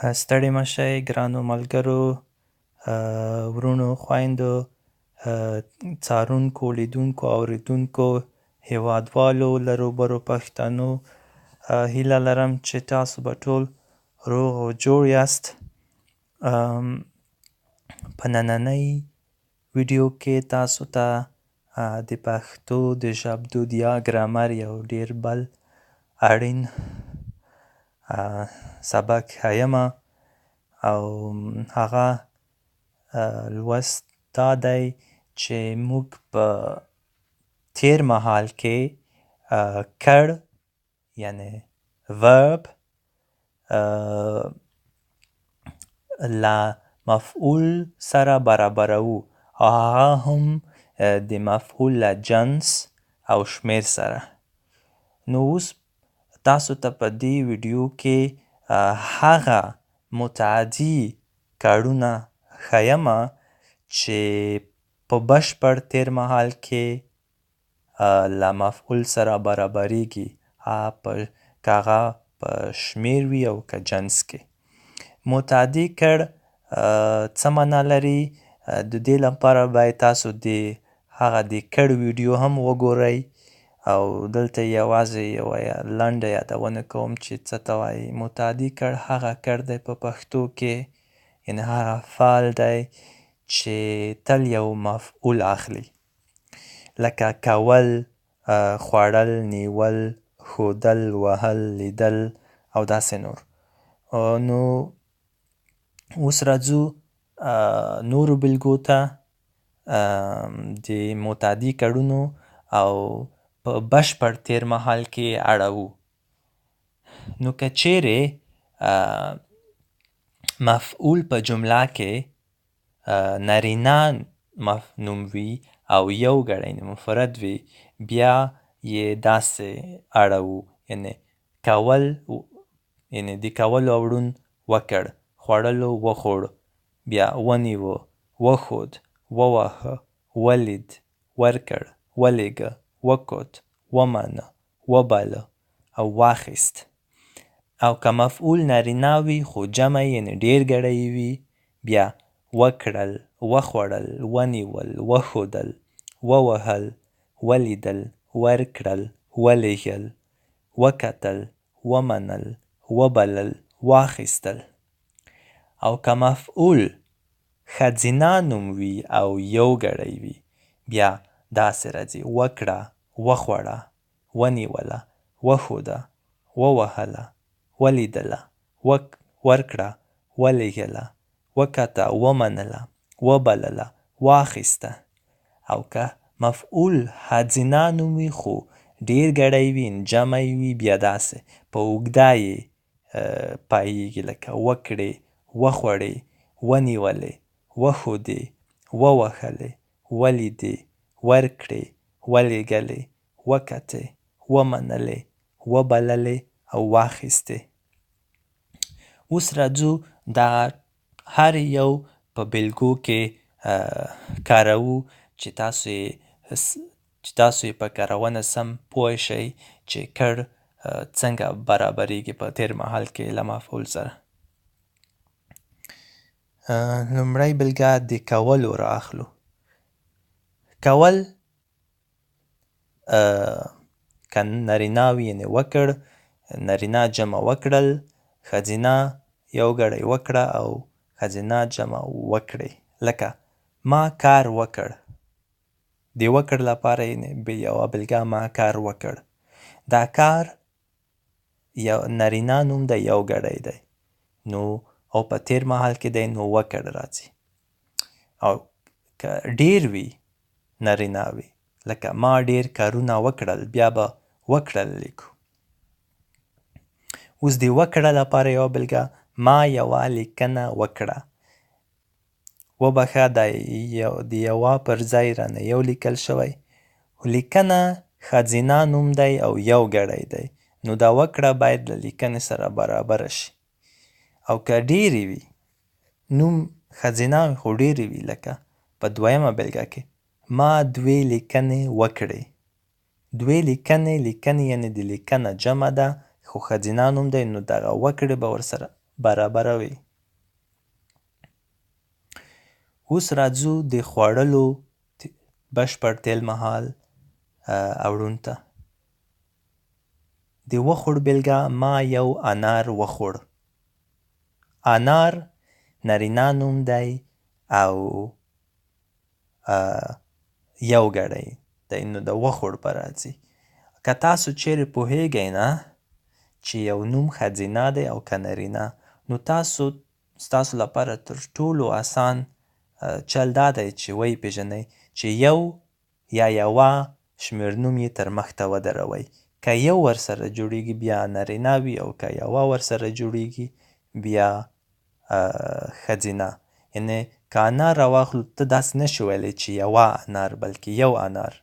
ستړي مه شئ ګرانو ملګرو، وروڼو، خویندو، څارونکو، لیدونکو، اوریدونکو، هیوادوالو، لرو برو پښتنو. هیله لرم چې تاسو به ټول روغ او جوړ یاست. په نننۍ ویډیو کې تاسو ته د پښتو د ژبدود یا ګرامر یو ډیر بل اړین سبق ښیمه، او هغه لوست دا دی چې موږ په تیر مهال کې کړ یعنی verb له مفعول سره برابروو، او هغه هم د مفعول له جنس او شمیر سره. نو اوس تاسو ته په دې ویډیو کې هغه متعدي کړونه ښیمه چې په بشپړ تیر مهال کې له مفعول سره برابریږي، که هغه په شمیر وي او که جنس کې. متعدي کړ څه معنا لري؟ د دې لپاره باید تاسو د هغه د کړ ویډیو هم وګورئ، او دلته یوازې یوه لنډه یادونه کوم چې څه ته وایي. متعدي کړ هغه کړ دی په پښتو کې، یعنی هغه فعل دی چې تل یو مفعول اخلي، لکه کول، خوړل، نیول، ښودل، وهل، لیدل او داسې نور. نو اوس راځو نورو بېلګو ته د متعدي کړونو او په بشپړ تیر مهال کې اړوو. نو که چیرې مفعول په جمله کې نارینه نوم وي او یو ګړی مفرد وي، بیا یې داسې اړوو، یعنی کول، یعنی د کولو اوړون وکړ، خوړلو وخوړ، بیا ونیو، وښود، وواهه، ولید، ورکړ، ولیږه، وکوت، ومانه، وباله او واخیست. او که مفعول نارینه وي خو جمع یې یعنی ډیر ګړی وي، بیا وکړل، وخوړل، ونیول، وښودل، ووهل، ولیدل، ورکړل، ولیږل، وکتل، ومنل، وبلل، واخیستل. او که مفعول ښځینه نوم وي او یو ګړی وي، بیا داسې راځي: وکړه، وخوړه، ونیوله، وښوده، ووهله، ولیدله، ورکړه، ولیږله، وکته، ومنله، وبلله، واخیسته. او که مفعول ښځینه نوم وي خو ډیر ګړی وي، جمع وي، بیا داسې په اوږده یې پایېږي، لکه وکړې، وخوړې، ونیولې، وښودې، ووهلې، ولیدې، ورکړې، ولیږلې، وکتې، ومنلې، وبللې او واخیستې. اوس راځو دا هر یو په بېلګو کې کاروو چې تاسو یې په کارونه سم پوه شئ چې کړ څنګه برابریږي په تیر مهال کې له مفعول سره. لومړی بېلګه د کولو را اخلو. کول که نارینه وي یعنی وکړ، نارینه جمع وکړل، ښځینه یو ګړی وکړه او ښځینه جمع وکړې. لکه ما کار وکړ، د وکړ لپاره یعنی یوه بېلګه ما کار وکړ. دا کار یو نارینه نوم دی، یو ګړی دی، نو او په تیر مهال کې دی، نو وکړ راځي. او که ډیر وي نارینه وي، لکه ما ډیر کارونه وکړل، بیا به وکړل لیکو. اوس د وکړه لپاره یوه بېلګه ما یوه لیکنه وکړه. وبخښه، دا د یوه پر ځای رانه یو لیکل شوی. لیکنه ښځینه نوم دی او یو ګړی دی، نو دا وکړه باید له لیکنې سره برابره شي. او که ډېرې وي، نوم ښځینه خو ډېرې وي، لکه په دویمه بېلګه کې ما دوې لیکنې وکړې. دوې لیکنې، لیکنې یعنی د لیکنه جمع ده، خو ښځینه نوم دی، نو دغه وکړې به ورسره برابروي. اوس راځو د خوړلو بشپړ تېر مهال اوړون ته. د وخوړ بېلګه: ما یو انار وخوړ. انار نارینه نوم دی او یو ګړی دی، نو د وخوړ به راځي. که تاسو چیرې پوهیږئ نه چې یو نوم ښځینه دی او که نارینه، نو ستاسو لپاره تر ټولو اسان چل دا دی چې ویې پېژنئ چې یو یا یوه شمېرنوم یې تر مخته ودروئ. که یو ورسره جوړیږي بیا نارینه وي، او که یوه ورسره جوړیږي بیا ښځینه. یعنې که انار راواخلو، ته داسې نشې ویلی چې یوه انار، بلکې یو انار.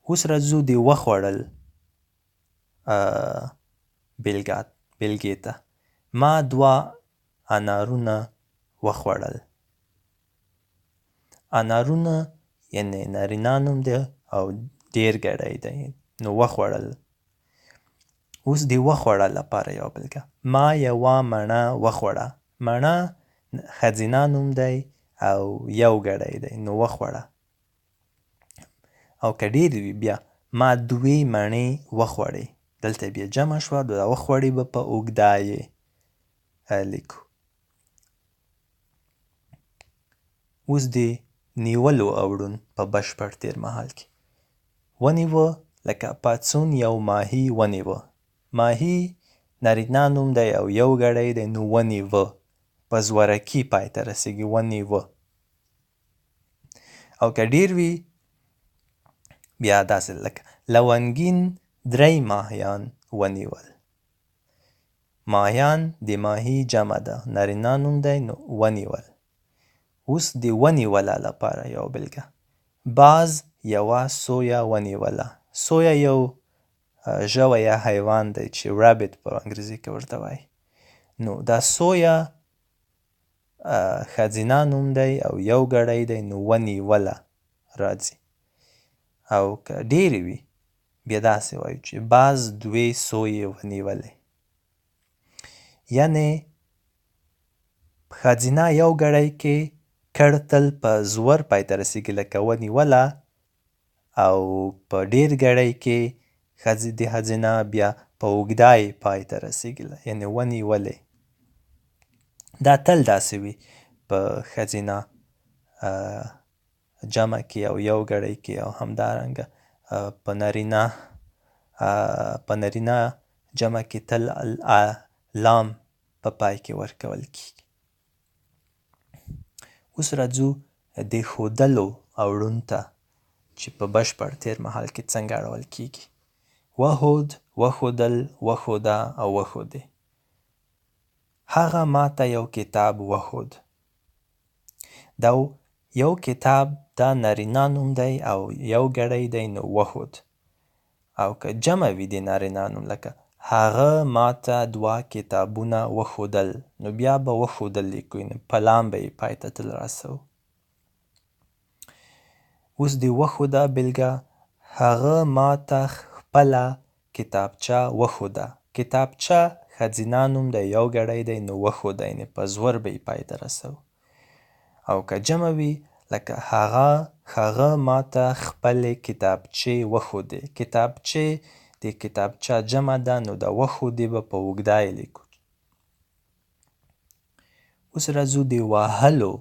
اوس راځو د وخوړل بېلګې ته. ما دوه انارونه وخوړل. انارونه یعنې نارینه نوم دی او ډېر ګړی دی، نو وخوړل. اوس د وخوړه لپاره یوه بېلګه: ما یوه مڼه وخوړه. مڼه ښځینه نوم دی او یو ګړی دی، نو وخوړه. او که ډېر وي بیا ما دوې مڼې وخوړې. دلته بیا جمع شوه، دا وخوړې به په اوږده یې لیکو. اوس د نیولو اوړون په بشپړ تېر مهال کې. ونیوه، لکه پاڅون یو ماهي ونیوه. ماهي نارینه نوم دی او یو ګړی دی، نو ونیوه په زورکي پای ته رسیږي، ونیوه. او که ډېر وي بیا داسې لکه لونګین درې ماهیان ونیول. ماهیان د ماهي جمع ده، نارینه نوم دی، نو ونیول. اوس د ونیوله لپاره یوه بېلګه: باز یوه سویه ونیوله. سویه یو ژوی یا حیوان دی چې رابټ په انګریزي کې ورته وایي. نو دا سویه ښځینه نوم دی او یو ګړی دی، نو ونیوله راځي. او که ډېرې وي بیا داسې وایو چې باز دوې سویې ونیولې. یعنې ښځینه یو ګړی کې کړ تل په زور پای ته رسیږي، لکه ونیوله، او په ډېر ګړی کې د ښځینه بیا په اوږده یې پای ته رسیږي، یعنې ونیولې. دا تل داسې وي په ښځینه جمع کې او یو ګړی کې، او همدارنګه په نارینه جمع کې تل لام په پای کې ورکول کیږي. اوس راځو د ښودلو اوړون ته چې په بشپړ تېر مهال کې څنګه اړول کیږي. وښود، وښودل، وښوده او وښودې. هغه ماته یو کتاب وښود. دا یو کتاب دا نارینه نوم دی او یو ګړی دی، نو وښود. او که جمع وي د نارینه نوم، لکه هغه ماته دوه کتابونه وښودل، نو بیا به وښودل لیکو، یعنې په لام به یې پای ته تل رسوو. اوس د وښوده بېلګه: هغه ماته خپله کتابچه وښوده. کتابچه ښځینه نوم دی، یو ګړی دی، نو وښوده، یعنې په زور به یې پای ته رسوو. او که جمع وي لکه هغه ماته خپلې کتابچې وښودې. کتابچې د کتابچه جمع ده، نو د وښودې به په اوږده یې لیکو. اوس راځو د وهلو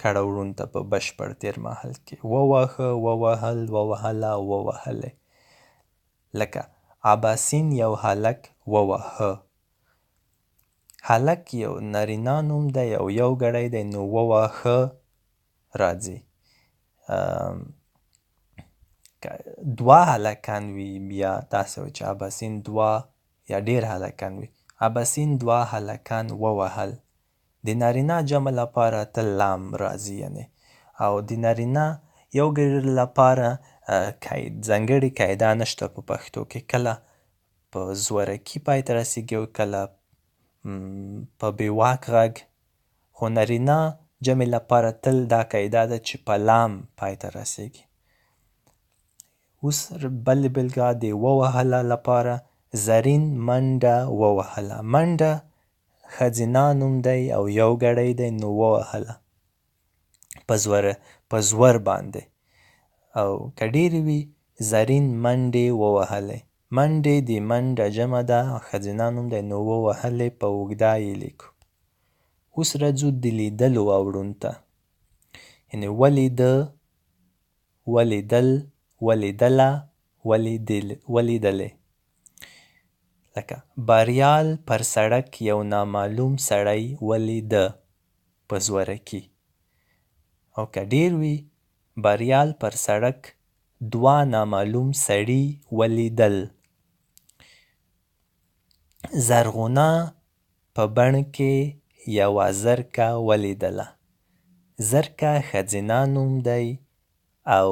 کړوړون ته په بشپړ تېر مهال کې. وواهه، ووهل، ووهله، ووهلې. لکه اباسین یو هلک وواهه. هلک یو نارینه نوم دی او یو ګړی دی، نو وواهه راځي. که دوه هلکان وي بیا داسې وایي چې اباسین دوه یا ډېر هلکان وي، اباسین دوه هلکان ووهل. د نارینه جمع لپاره تل لام راځي، یعنې او د نارینه یو ګړي لپاره ځانګړې قاعده نشته په پښتو کې، کله په زورکي پای ته رسیږي او کله په بېواک غږ. خو نارینه جمع لپاره تل دا قاعده ده چې په لام پای ته رسیږي. اوس بله بېلګه د ووهله لپاره: زرین منډه ووهله. منډه ښځینه نوم دی او یو ګړی دی، نو ووهله په زور باندې. او که ډېرې وي، زرین منډې ووهلې. منډې د منډه جمع ده، ښځینه نوم دی، نو ووهلې په اوږده یې لیکو. اوس راځو د لیدلو اوړون ته، یعنې ولیده، ولیدل، ولیدله، ولیدلې. لکه بریال پر سړک یو نامعلوم سړی ولیده په زورکي. او که ډېر وي، بریال پر سړک دوه نامعلوم سړي ولیدل. زرغونه په بڼ کې یوه زرکه ولیدله. زرکه ښځینه نوم دی او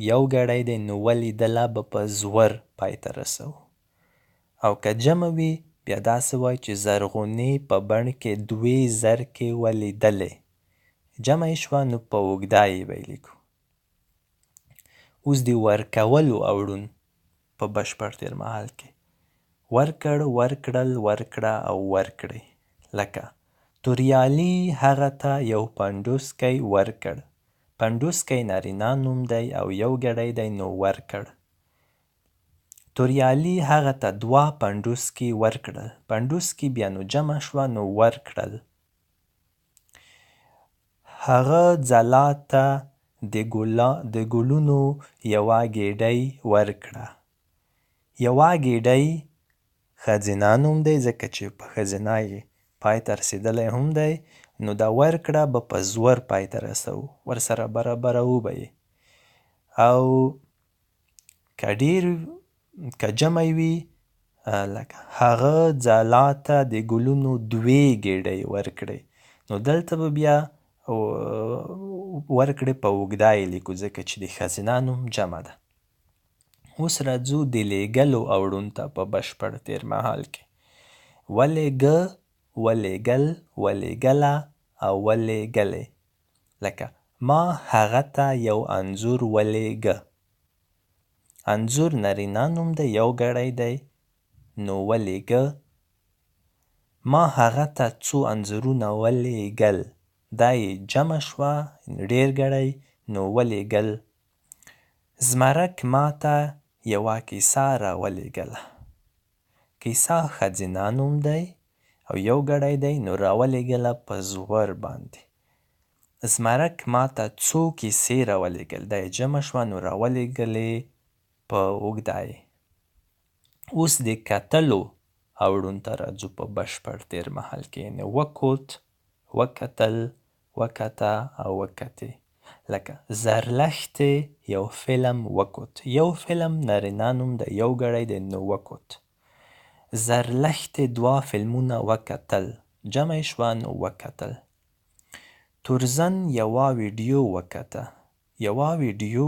یو ګړی دی، نو ولیدله به په زور پای ته رسوو. او که جمع وي بیا داسې وایو چې زرغونې په بڼ کې دوې زرکې ولیدلې. جمع یې شوه، نو په اوږده یې به یې لیکو. اوس د ورکولو اوړون په بشپړ تېر مهال کې: ورکړ، ورکړل، ورکړه او ورکړې. لکه توریالي هغه ته یو پنډوسکی ورکړ. پنډوسکی نارینه نوم دی او یو ګړی دی، نو ورکړ. توریالي هغه ته دوه پنډوسکي ورکړل. پنډوسکي بیا نو جمع شوه، نو ورکړل. هغه ځلا ته د ګلونو یوه ګېډۍ ورکړه. یوه ګېډۍ ښځینه نوم دی، ځکه چې په ښځینه یې پای ته رسېدلی هم دی، نو دا ورکړه به په زور پای ته رسوو، ورسره برابروو به یې. او که ډېر که جمع وي، لکه هغه ځلا ته د ګلونو دوې ګېډۍ ورکړې، نو دلته به بیا ورکړې په اوږده یې لیکو، ځکه چې د ښځینه نوم جمع ده. اوس راځو د لیږلو اوړون ته په بشپړ تېر مهال کې: ولېږه، ولېږل، ولېږله او ولېږلې. لکه ما هغه ته یو انځور ولېږه. انځور نارینه نوم دی، یو ګړی دی، نو ولېږه. ما هغه ته څو انځورونه ولېږل. دا یې جمع شوه، ډېر ګړی، نو ولېږل. زمرک ماته یوه کیسه راولېږله. کیسه ښځینه نوم دی او یو ګړی دی، نو راولېږله په زور باندې. زمرک ماته څو کیسې راولېږل. دا یې جمع شوه، نو راولېږلې په اوږده یې. اوس د کتلو اوړون ته راځو په بشپړ تېر مهال کې، یعنې وکوت، وکتل، وکته او وکتې. لکه زرلښتې یو فلم وکوت. یو فلم نارینه نوم دی، یو ګړی دی، نو وکوت. زرلښتې دوه فلمونه وکتل. جمع یې شوه، نو وکتل. تورزن یوه ویډیو وکته. یوه ویډیو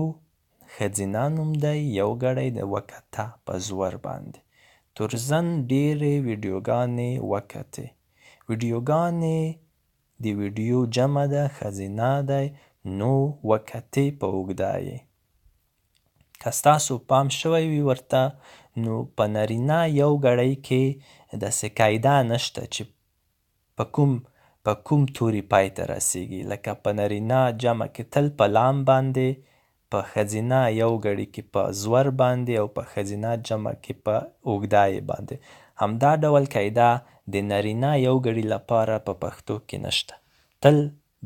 ښځینه نوم دی، یو ګړی دی، وکته په زور باندې. تورزن ډېرې ویډیوګانې وکتې. ویډیوګانې د ویډیو جمع ده، ښځینه دی، نو وکتې په اوږده یې. که ستاسو پام شوی وي ورته، نو په نارینه یو ګړی کې داسې قاعده نشته چې په کوم توري پای ته رسیږي. لکه په نارینه جمع کې تل په لام باندې، په ښځینه یو ګړي کې په زور باندې، او په ښځینه جمع کې په اوږده یې باندې. همدا ډول قاعده د نارینه یو ګړي لپاره په پښتو کې نشته، تل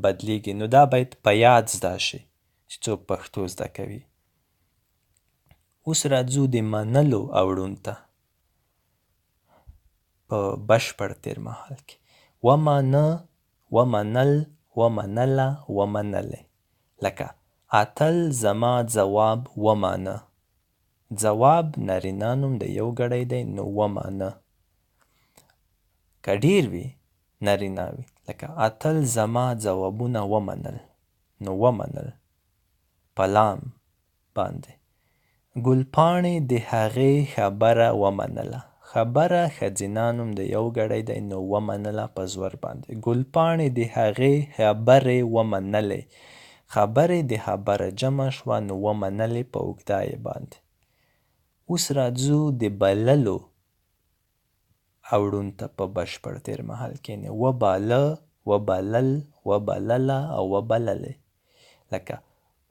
بدلیږي، نو دا باید په یاد زده شي چې څوک پښتو زده کوي. اوس راځو د منلو اوړون ته په بشپړ تېر مهال کې: ومانه، ومنل، ومنله، ومنلې. لکه اتل زما ځواب ومانه. ځواب نارینه نوم دی، یو ګړی دی، نو ومانه. که ډېر وي نارینه وي، لکه اتل زما ځوابونه ومنل، نو ومنل په لام باندې. ګلپاڼې د هغې خبره ومنله. خبره ښځینه نوم دی، یو ګړی دی، نو ومنله په زور باندې. ګلپاڼې د هغې خبرې ومنلې. خبرې د خبره جمع شوه، نو ومنلې په اوږده یې باندې. اوس راځو د بللو اوړون ته په بشپړ تېر مهال کې، یعنې وباله، وبلل، وبلله او وبللې. لکه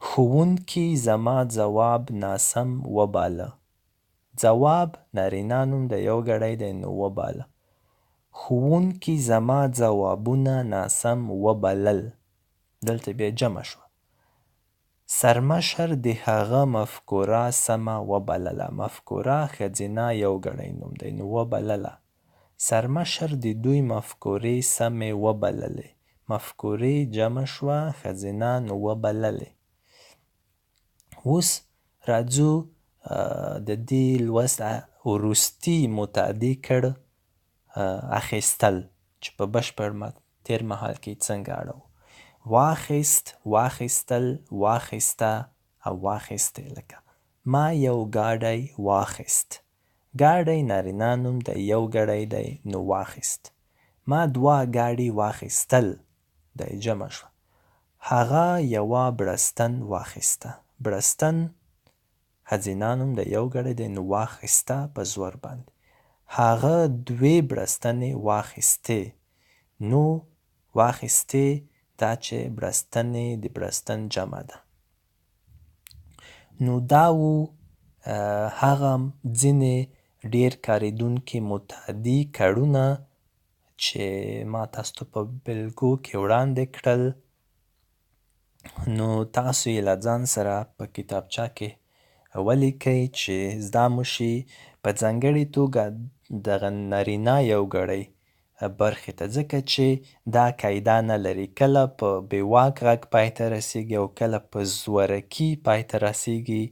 ښوونکي زما ځواب ناسم وباله. ځواب نارینه نوم دی، یو ګړی دی، نو وباله. ښوونکي زما ځوابونه ناسم وبلل، دلته بیا جمع شوه. سرمشر د هغه مفکوره سمه وبلله. مفکوره ښځینه یو ګړی نوم دی، نو وبلله. سرمشر د دوی مفکورې سمې وبللې. مفکورې جمع شوه، ښځینه، نو وبللې. اوس راځو د دې لوست وروستي متعدي کړ اخیستل، چې په بشپړ تېر مهال کې څنګه اړوو. واخیست، واخیستل، واخیسته او واخیستې. لکه ما یو ګاډی واخیست. ګاډی نارینه نوم دی، یو ګړی دی، نو واخیست. ما دوه ګاډي واخیستل، دی جمع شوه. هغه یوه بړستن واخیسته. بړستن ښځینه نوم دی، یو ګړی دی، نو واخیسته په زور باندې. هغه دوې بړستنې واخیستې، نو واخیستې دا چې بړستنې د بړستن جمع ده. نو دا وو هغه ځینې ډیر کارېدونکي متعدي کړونه چې ما تاسو ته په بېلګو کې وړاندې کړل. نو تاسو یې له ځان سره په کتابچه کې ولیکئ چې زده مو شي، په ځانګړې توګه دغه نارینه یو ګړی برخې ته، ځکه چې دا قاعده نه لري، کله په بېواک غږ پای ته رسیږي او کله په زورکي پای ته رسیږي،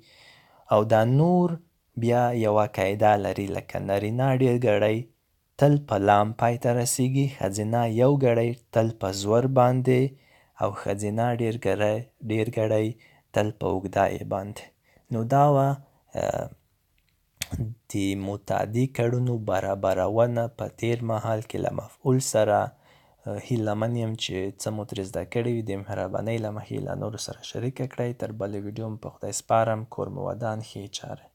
او دا نور بیا یوه قاعده لري. لکه نارینه ډېر ګړی تل په لام پای ته رسیږي، ښځینه یو ګړی تل په زور باندې، او ښځینه ډېر ګړی تل په اوږده یې باندې. نو دا وه د متعدي کړونو برابرونه په تېر مهال کې له مفعول سره. هیله من یم چې څه مو ترې زده کړي وي. د مهربانۍ له مخې له نورو سره شریکه کړئ. تر بلې ویډیو مو په خدای سپارم. کور مو ودان، ښې چارې.